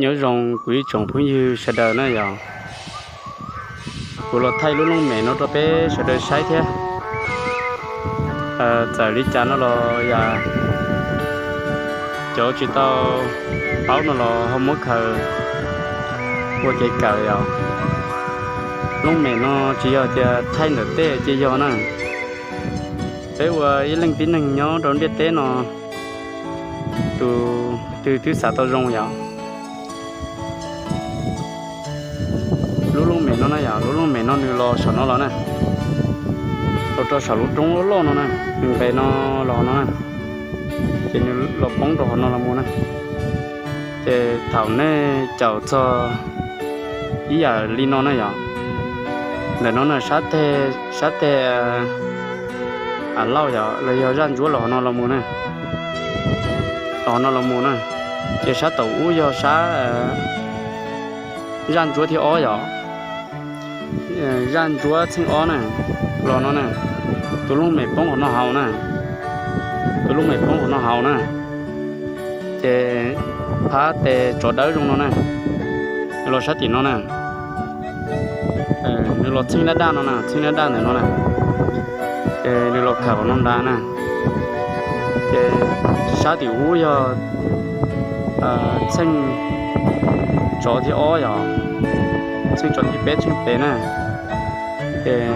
Nyob zoo kuv ib tsoom phooj ywg sawv daws na yom. Kuv los thaij lub looj mem no rau peb sawv daws saib thiab. Txawm li cas no los yom, cov tsis tau paub no los ho muab khaws ua kev kawm yom. Looj mem no tsis yog tias thaij ntawm tej ces yog na. Peb ua ib leej tib neeg nyob rau ntiaj teb no, tus twg twb xav tau zoo yom. Lub looj mem no na yom, lub looj mem no nws los saum no los na, los rau saum lub roob loj loj no na, nws nqes no los no na, ces nws los poob rau hauv no los mus na. Ces thaum nej caum txog ib yam li no na yom, ntawm no na, sab teg, sab teg a lauj yom, los yog zaj ntsuab los hauv no los mus na, los hauv no los mus na, ces sab tom ub yog sab zaj ntsuab thib ob yom, zaj ntsuab txheej ob na, los no na, tus looj mem poob hauv no hauv na, tus looj mem poob hauv no hauv na, ces phab tes tsov dawb zoo no na, nws los sab tim no na, nws los txheej daj daj no na, txheej daj daj ntawm no na, ces nws los khawm hauv no nrad na, ces sab tim ub yog txheej tsov thib ob yom, txheej tsov thib peb, txheej pem na, ces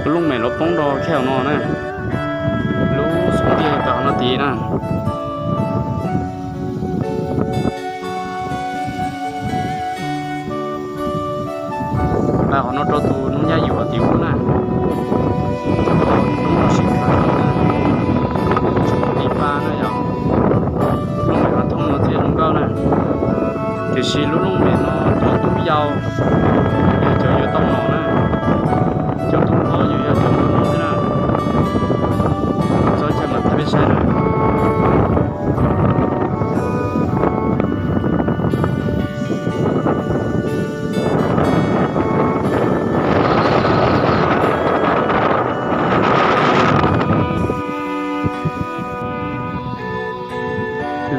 lub looj mem los poob rau khej hauv no na, lub xub ntiag rau hauv no tid na. Nqa hauv no rau tus nub nyab yus tim ub na, roob no sib khaws na, tsis muaj li pa na yom, lub mem mas thooj no thiaj zoo nkauj na. Tiam sis lub looj mem no cov tub yau yog cov yuav tau nom na, cov tub hlob yus yog cov nplua nuj xwb na. Txhob chaw mam thaij peb saib na.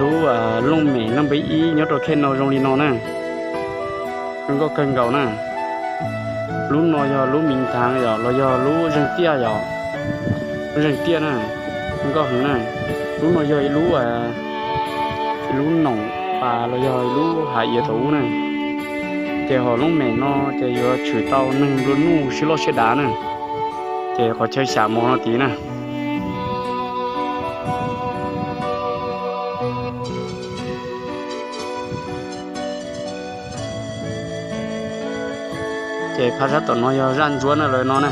Lub looj mem nab npawb ib nyob rau khej no zoo li no na, zoo nkauj kawg nkaus na. Lub no yog lub miv thaav yom, los yog lub zeeg tiaj yom, lub zeeg tiaj na, zoo nkauj heev na. Lub no yog ib lub, ib lub noom pas los yog ib lub hav iav thaum ub na. Ces hom looj mem no ces yuav tshwm tau neeg nplua nuj siab loj siab dav na. Ces qhov chaw xyam mov no tid na. Ces phab sab tom no yog zaj ntsuab na lawv no na.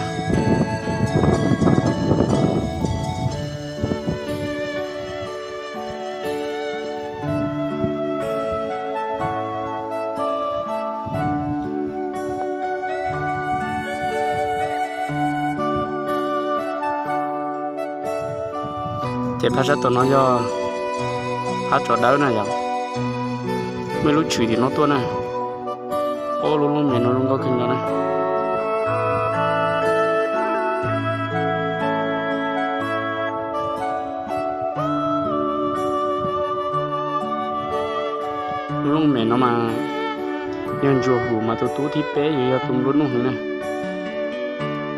Ces phab sab tom no yog phab tsov dawb na yom. Muaj ib lub tshwm tim no tuaj na. Ob lub looj mem no zoo nkauj kawg nkaus na. Lub looj mem no mas yog ntsuas hum mas tus tub thib peb yuav yog tus nplua nuj heev na.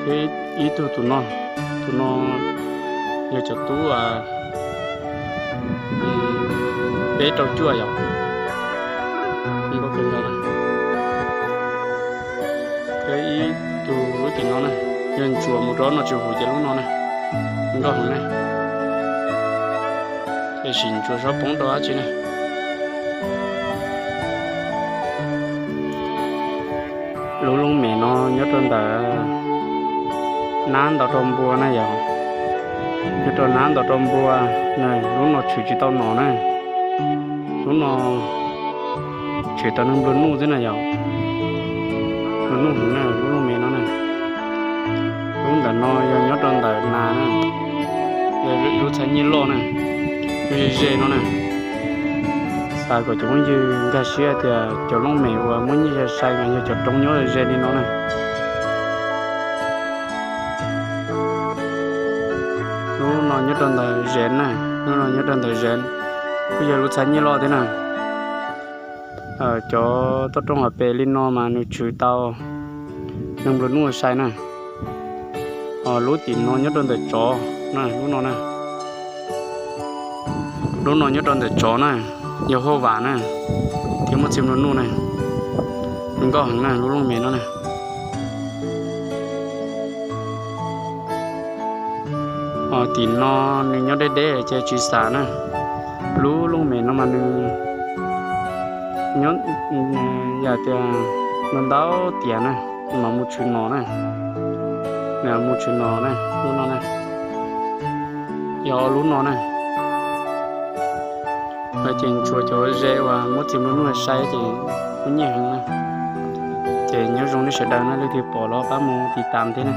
Thiab ib tug tus no, tus no yog cov tub peb rau cuaj yom. Nkauj kawg nkaus na. Thiab ib tug lub tim no na, yog ntsuas mus rau no tsis hum ces lub no na, nkauj heev na. Tiam sis ntsuas txhob poob rau dab tsi na. Lub looj mem no nyob rau ntawm nab ntaus rau npua na yom. Nyob rau nab ntaus rau npua na, lub no tshwm tsis tau nom na. Lub no tshwm tau neeg nplua nuj xwb na yom. Nplua nuj heev na lub looj mem no na. Lub ntawm no yog nyob rau ntawm nas na, yog lub txhab nyiaj loj na, lub ze ze no na. Xav kom cov phooj ywg nkag siab tias cov looj mem uas muaj nyiaj sai sai mas yog cov roob nyob ze li no na. Lub no nyob rau ntawm zes na, lub no nyob rau ntawm zes, kuj yog lub txhab nyiaj loj thiab na. Cov toj roob hauv pes li no mas nws tshwm tau neeg nplua nuj sai na. Lub tim no nyob rau ntawm tsov na, lub no na. Lub no nyob rau ntawm tsov na, yog huaj vam na, thiab muaj txij nplua nuj na. Nws nkauj heev na, lub looj mem no na. Tim no nws nyob deb deb ces tsis xav na. Lub looj mem no mas nws nyob, yam tias ntau ntau tiam na, mas mus tshwm nom na. Nws mus tshwm nom na, lub no na. Yog lub no na. Ces tshuav cov ze uas muab txim nplua nuj sai ces muaj nyiaj heev na. Ces nyob zoo nej sawv daws na, leej twg pom los pab mus tiv tam thiab na.